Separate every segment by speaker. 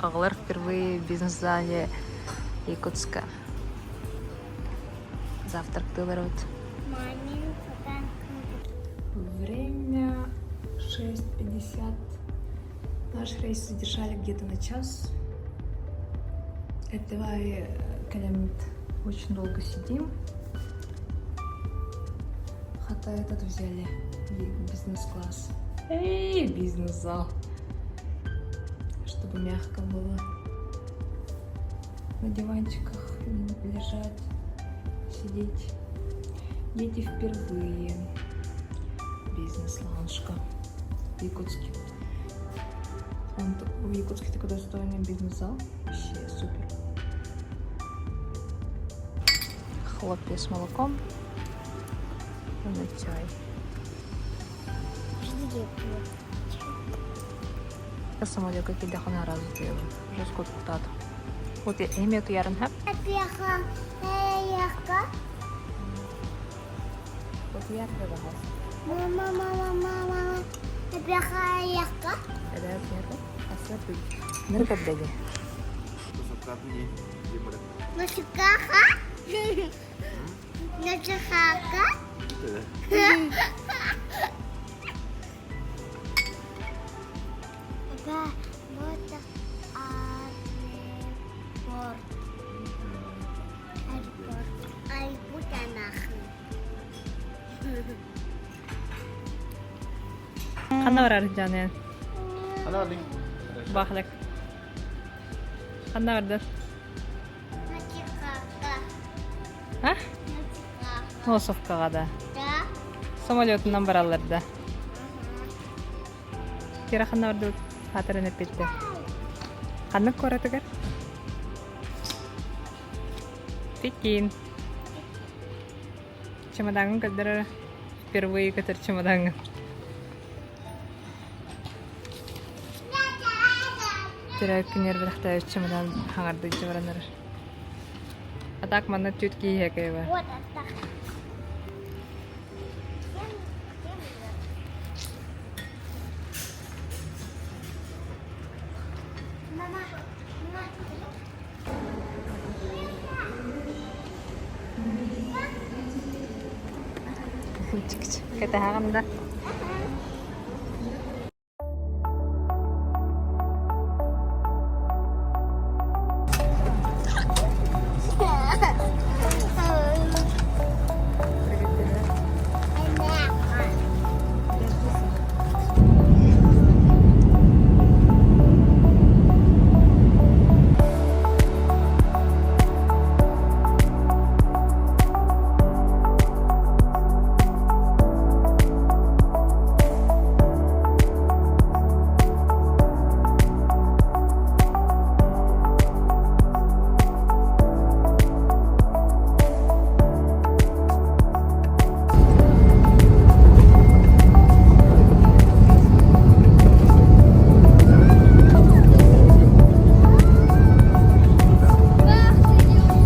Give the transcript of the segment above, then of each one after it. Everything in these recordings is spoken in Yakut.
Speaker 1: Оҕолор впервые в бизнес-зале Якутска. Завтрактыылар эбит. Время 6:50. Наш рейс задержали где-то на час. Этого кэлэммит очень долго сидим. Хата этот взяли бизнес-класс. Эй, бизнес-зал. Чтобы мягко было на диванчиках лежать, сидеть. Дети впервые. Бизнес-лаунжка в Якутске. Он в Якутске такой достойный бизнес-зал. Вообще супер. Хлопья с молоком. На чай. Самолёка кидэхына араас утуйабын. Уже скуттаатым. Вот эми утуйарын хэп. Утуйар
Speaker 2: Мама, мама, мама,
Speaker 1: Ныркаддаги.
Speaker 2: Носикаха? Носикаха? Папа, вот аэропорт. Аэропорт. Айбутанахын.
Speaker 1: Ханна барар Жанен? Бахлак. Ханна бардар? А? Носовкаҕа да. Самолетунан бараллар да. Кира ханна бардыбыт? Аатырын эппиттэ. Ханнык куоратыгар? Пекин. Чемодаҥҥын көрдөрөр. Впервые көтөр чемодаҥҥын. Төрөөбүт күнүгэр бэлэхтээбит чемодан хаҥардыыччы баран эрэр. А так манна түт киһиэхэ кэйбэ.
Speaker 2: Вот так. Мама, мама.
Speaker 1: Кэтэһэҕин да?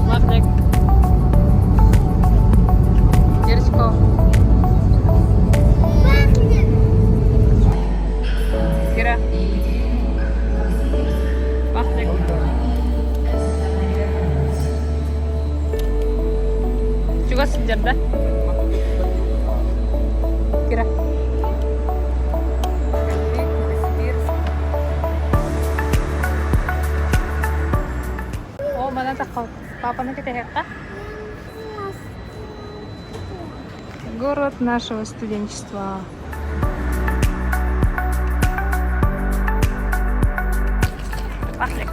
Speaker 1: Лавлик. Кирочка. Кира. Бахлик. Чугас сылдьар да? Кира. О, манан таххал. Папаны кэтэһиэххэ. Город нашего студенчества. Пахлик.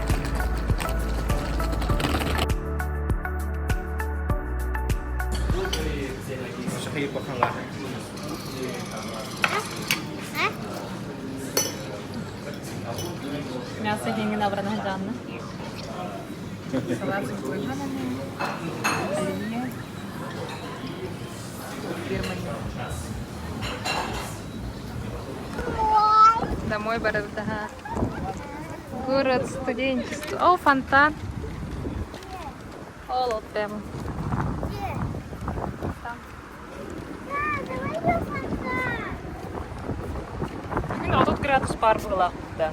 Speaker 1: Мясо деньги набрано Жанна. Салат с бульманами, оливье, фирмами. Домой барабытаха. Город студенчества. О, фонтан. Ол вот прямо. Там. Бүгүн 30 градус баар быһыылаах да.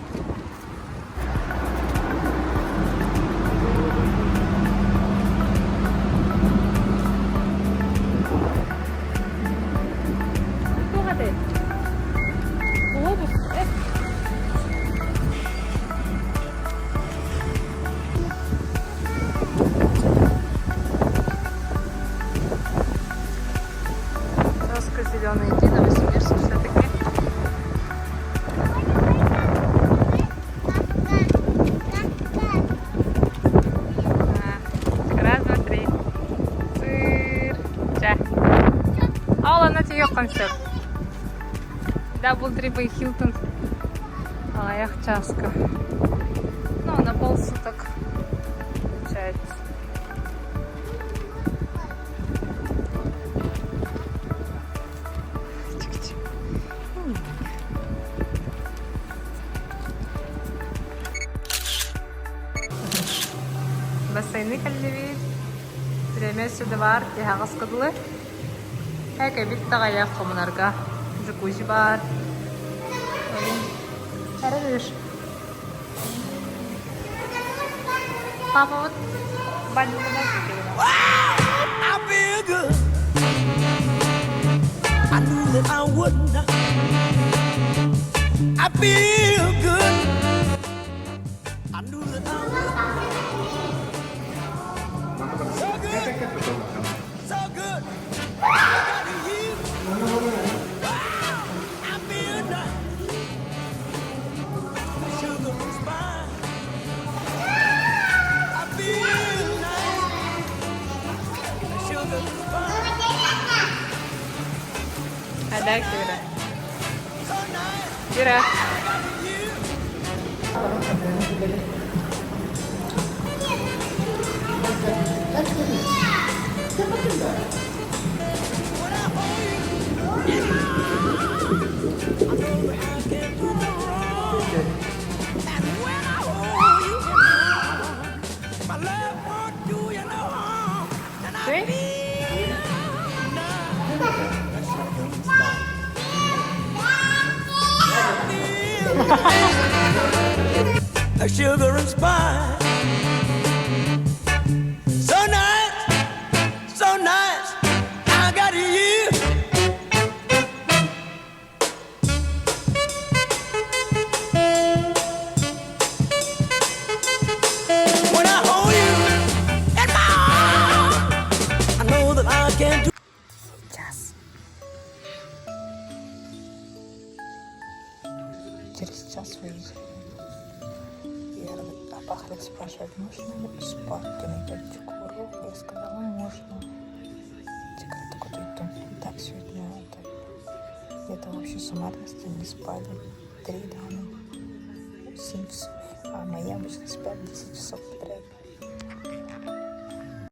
Speaker 1: Олоруоххун сөп. DoubleTree by Hilton аҕыйах чааска. Ну, на полсуток получается. Чик-чик. Бассейны кэллибит. Время сюда бар, тиһэҕэс кыдылы. Экэбит таҕайах хомунарга джакузи баар. Эрэ Папа вот
Speaker 3: I feel good. I knew that I would not. I feel good. I knew that I would. So good. So good. I got you. Wow, I feel nice. Sugar and spice. I feel nice. Sugar and spice.
Speaker 1: Hadi Kira.
Speaker 3: So nice.
Speaker 1: Kira.
Speaker 3: I got you. When I hold you, I know that I can't do no wrong. And when I hold you in my arms, my love won't do you no harm. And I
Speaker 1: Three.
Speaker 3: feel nice. Like sugar and spice. I feel like sugar and spice. So nice, so nice. I got you. When I hold you in my arms, I know that I can do.
Speaker 1: Час. Через час выезжаем. Вера Пахарев спрашивает, можно ли спать на куру? Я сказала, можно. Такой, так сегодня это, где-то вообще суммарности не спали. Три, да, ну, 7 часов. А мои обычно спят 10 часов подряд.